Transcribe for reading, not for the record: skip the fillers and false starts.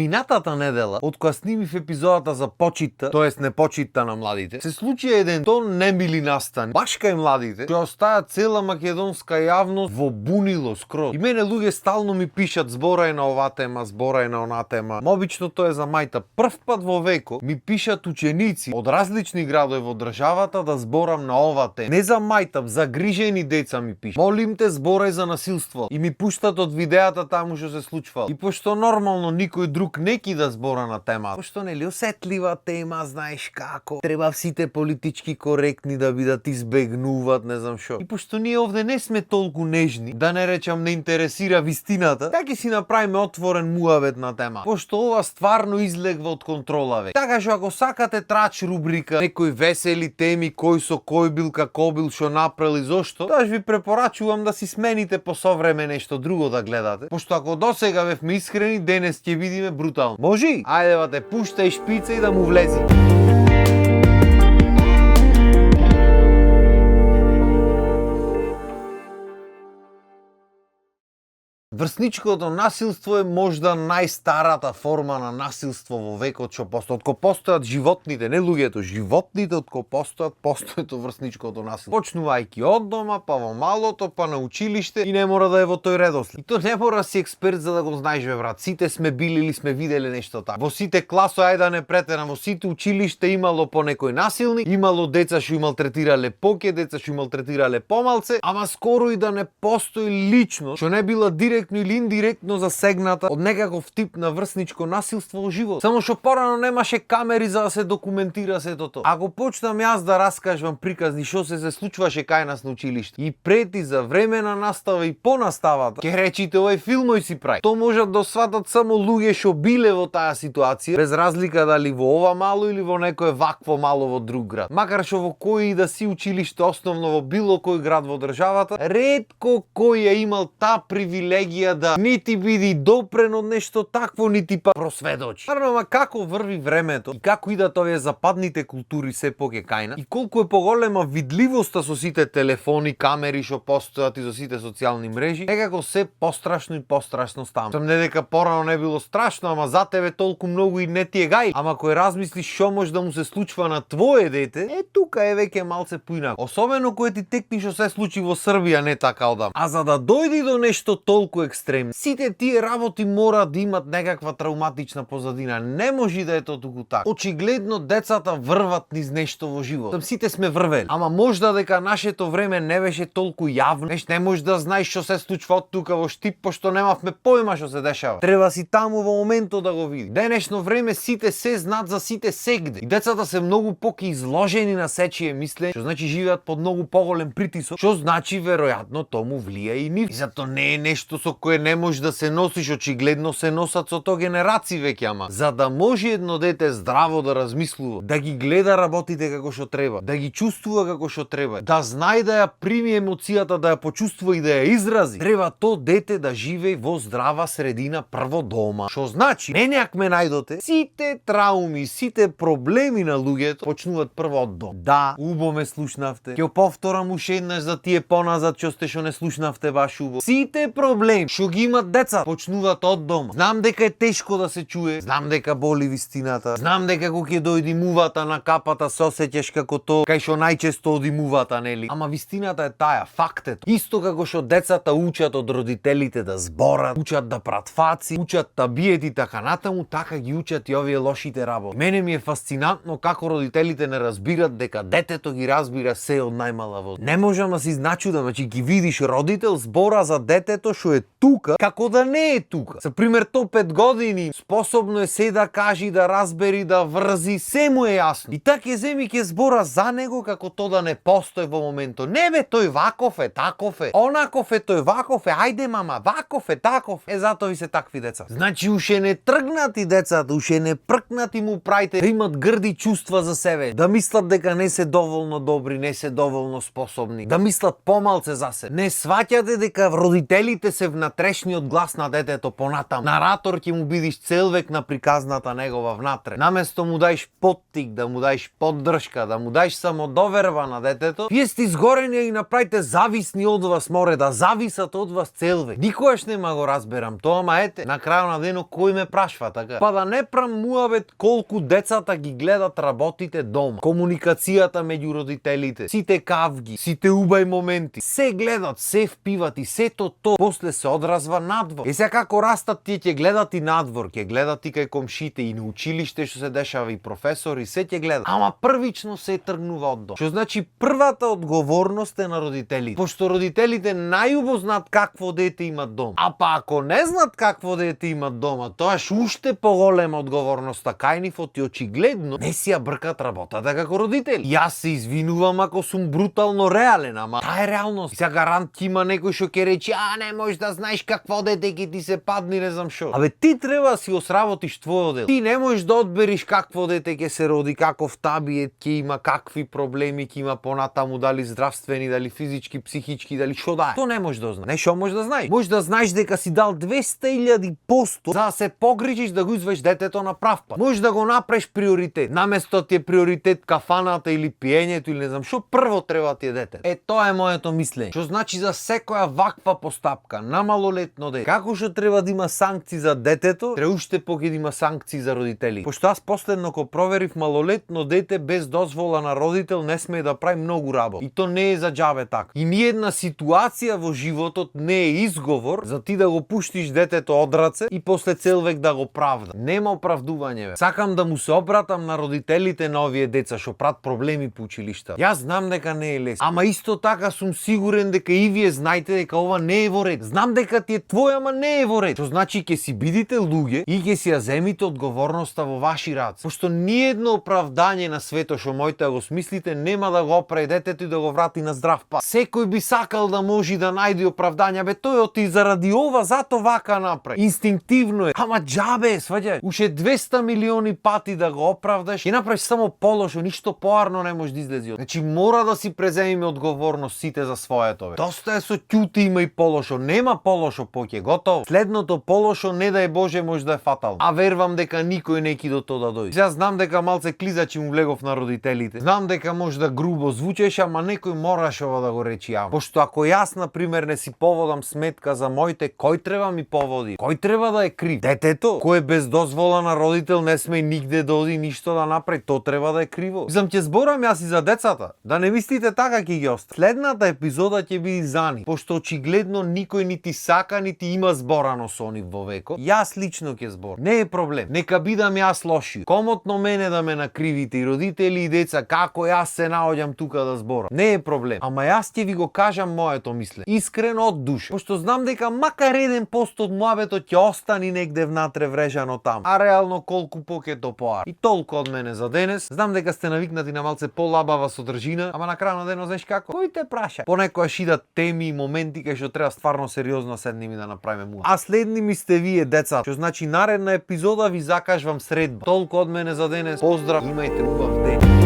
Минатата недела, од која снимив епизодата за почитта, тоест не почитта на младите, се случи еден тон немили настан, баш кај младите, која остаја цела македонска јавност во бунило скроз. И мене луѓе стално ми пишат зборај на оваа тема, зборај на онаа тема. Обично тоа е за мајта. Прв пат во векот ми пишат ученици од различни градови во државата да зборам на оваа тема. Не за мајта, за грижени деца ми пишат. Молим те, зборај за насилство. И ми пуштат од видеата таму што се случвало. И пошто нормално никој друг неки да збора на тема. Пошто нели осетлива тема, знаеш како. Треба сите политички коректни да бидат, избегнуваат, не знам што. И пошто ние овде не сме толку нежни, да не речам не интересира вистината, така си направиме отворен муавет на тема. Пошто ова стварно излегва од контрола веќе. Така што ако сакате трач рубрика, некои весели теми, кој со кој бил, како бил, што направил и зошто, тоа ви препорачувам да си смените по совреме нешто друго да гледате. Пошто ако досега бевме искрени, денес ќе видиме брутално. Може? Ајде бате, пуштај шпица и да му влези. Врсничкото насилство е можда најстарата форма на насилство во векот што постои. Откако постојат животните, не луѓето, животните откако постојат врсничкото насилство. Почнувајќи од дома, па во малото, па на училиште и не мора да е во тој редослед. И то не мора си експерт за да го знаеш, бе брат. Сите сме били или сме виделе нешто така. Во сите класо, ајде да не претерам, во сите училиште имало по некој насилник, имало деца што им малтретирале поќе, деца што им малтретирале помалце, ама скоро и да не постои лично, што не била директно или индиректно засегната од некаков тип на врсничко насилство во живот. Само што порано немаше камери за да се документира сето тоа. Ако почнам јас да раскажувам приказни што се случваше кај нас на училиште и пред и за време на настава и по наставата, ќе речите овој филмој си прави. Тоа можат да сватат само луѓе што биле во таа ситуација, без разлика дали во ова мало или во некое вакво мало во друг град. Макар што во кој и да си училиште основно во било кој град во државата, ретко кој е имал таа привилегија да нити биди допрен од нешто такво, нити па просведочи. Наравно, како врви времето и како идат овие западните култури се поќе кај нас и колку е поголема видливоста со сите телефони, камери што постојат и со сите социјални мрежи, некако се пострашно и пострашно става. Сам не дека порано не било страшно, ама за тебе толку многу и не ти е гај. Ама кој размислиш што може да му се случува на твое дете, тука е веќе малце поинако. Особено кој ти текни што се случи во Србија не така одам. А за да дојди до нешто толку екстремни, сите тие работи мора да имат некаква травматична позадина. Не може да е тоа туку така. Очигледно децата врват низ нешто во живот. Сите сме врвели. Ама можда дека нашето време не беше толку јавно. Не можеш да знаеш што се случва од тука во Штип, пошто немавме појма што се дешава. Треба си таму во моментот да го види. Денешно време сите се знаат за сите сегде. И децата се многу поки изложени на сечие мислење, што значи живеат под многу поголем притисок, што значи веројатно тому влија и нив. И затоа не е нешто со кое не можеш да се носиш, очигледно се носат со тоа генерации веќе, ама за да може едно дете здраво да размислува, да ги гледа работите како што треба, да ги чувствува како што треба, да знае да ја прими емоцијата, да ја почувствува и да ја изрази, треба то дете да живее во здрава средина прво дома. Што значи, не някме најдоте, сите трауми, сите проблеми на луѓето почнуваат прво од дом. Да, убаво ме слушнавте. Ќе повторам уште еднаш за тие поназад што не слушнавте баш убаво. Сите проблеми што ги имат деца почнуваат од дома. Знам дека е тешко да се чуе, знам дека боли вистината, знам дека кога ќе дојди мувата на капата се осеќаш како тоа кај што најчесто оди мувата, нели? Ама вистината е таа, факт е тоа. Исто како што децата учат од родителите да зборат, учат да прат фаци, учат да биет и така натаму, така ги учат и овие лошите работи. Мене ми е фасцинантно како родителите не разбират дека детето ги разбира се од најмала возраст. Не можам да се изначудам, значи ги видиш родител збора за детето што е тука, како да не е тука. За пример, то 5 години способно е се да кажи, да разбери, да врзи, се му е јасно. И така ќе земи ќе збора за него како то да не постои во моментот. Не бе, тој ваков е, таков е. Онаков е, тој ваков е. Ајде мама, ваков е, таков е. Затоа ви се такви деца. Значи уште не тргнати децата, уште не пркнати му правите да имат грди чувства за себе, да мислат дека не се доволно добри, не се доволно способни, да мислат помалце за се. Не сваќате дека родителите се внатрешниот глас на детето понатам. Наратор ќе му бидиш целвек на приказната негова внатре. Наместо му даеш поттик, да му даеш поддршка, да му даеш самодоверба на детето, вие сте изгорени и направите зависни од вас, море да зависат од вас целвек. Никогаш нема го разберам тоа, ама ете, на крајот на денот кој ме прашва така? Па да не прам муабет колку децата ги гледат работите дома, комуникацијата меѓу родителите, сите кавги, сите убај моменти, се гледат, се впиват и сето то после се одразва надвор. Сега како растат тие ќе гледат и надвор, ќе гледат и кај комшите и на училиште што се дешава и професори, се ќе гледат. Ама првично се тргнува од дом. Што значи првата одговорност е на родителите. Пошто родителите најубо знаат какво дете имат дом. А па ако не знаат какво дете имат дома, тоаш уште поголема одговорноста кај нив и очигледно не си ја бркат работата како родители. Јас се извинувам ако сум брутално реален, ама таа е реалност. Сега гарант има некој што ќе рече, а не можеш да знаеш какво дете ќе ти се падни, не знам шо. Абе ти треба да си осработиш твојот дел. Ти не можеш да одбериш какво дете ќе се роди, каков табиет ќе има, какви проблеми ќе има понатаму, дали здравствени, дали физички, психички, дали шо да е. То не можеш да знаеш. Не шо можеш да знаеш. Можеш да знаеш дека си дал 200.000% за да се погрижиш да го извеш детето на прав пат. Можеш да го направиш приоритет. Наместо ти е приоритет кафаната или пиењето или не знам шо, прво треба ти е дете. Тоа е моето мислење. Што значи за секоја ваква постапка на малолетно дете, како што треба да има санкции за детето, треба уште поќе да има санкции за родители. Пошто аз последно ко проверив, малолетно дете без дозвола на родител не смее да прави многу работа. И то не е за џабе така. И ниедна ситуација во животот не е изговор за ти да го пуштиш детето од раце и после цел век да го правда. Нема оправдување, бе. Сакам да му се обратам на родителите на овие деца што прават проблеми по училишта. Јас знам дека не е лесно, ама исто така сум сигурен дека и вие знаете дека ова не е во ред. Знам дека ти е твоја, ама не е во ред. Што значи ќе си бидите луѓе и ќе си ја земите одговорноста во ваши раце. Пошто ниедно оправдање на светот што можете да го смислите нема да го оправи детето и да го врати на здрав пат. Секој би сакал да може да најде оправдање, бе тој оти заради ова зато вака направи. Инстинктивно е. Ама џабе, сваѓај. Уште 200 милиони пати да го оправдаш и направиш само полошо, ништо поарно не може да излези. Значи мора да си преземиме одговорност сите за своето, бе. Доста е со ќути има и полошо, нема полошо поќе, готово. Следното полошо не дај Боже може да е фатално. А вервам дека никој не ќе до тоа да дојде. Сега знам дека малце клизачи му влегов на родителите. Знам дека може да грубо звучеш, ама некој мораш ова да го речи јавно. Пошто ако јас на пример не си поводам сметка за моите, кој треба ми поводи? Кој треба да е крив? Детето, кој без дозвола на родител не сме нигде да оди ништо да направи, то треба да е криво. Знам ќе зборам јас и за децата. Да не мислите така ќе ги остави. Следната епизода ќе биде за нив, пошто очигледно никој нити сака нити има зборано со нив во векот. Јас лично ќе збор. Не е проблем. Нека бидам јас лоши. Комотно мене да ме накривите и родители и деца како јас се наоѓам тука да зборам. Не е проблем. Ама јас ќе ви го кажам моето мислење. Искрено од душа. Пошто знам дека макар 1% од муабетот ќе остани негде внатре врежано таму. А реално колку поќе то поар. И толку од мене за денес. Знам дека сте навикнати на малце полабава содржина, ама на крај на денот знаеш како? Кој те праша? Понекогаш идат теми и моменти кај што треба стварно сериозно седнем и да направиме муа. А следни ми сте вие деца. Што значи наредна епизода ви закажувам средба. Толку од мене за денес. Поздрав, имајте убав ден.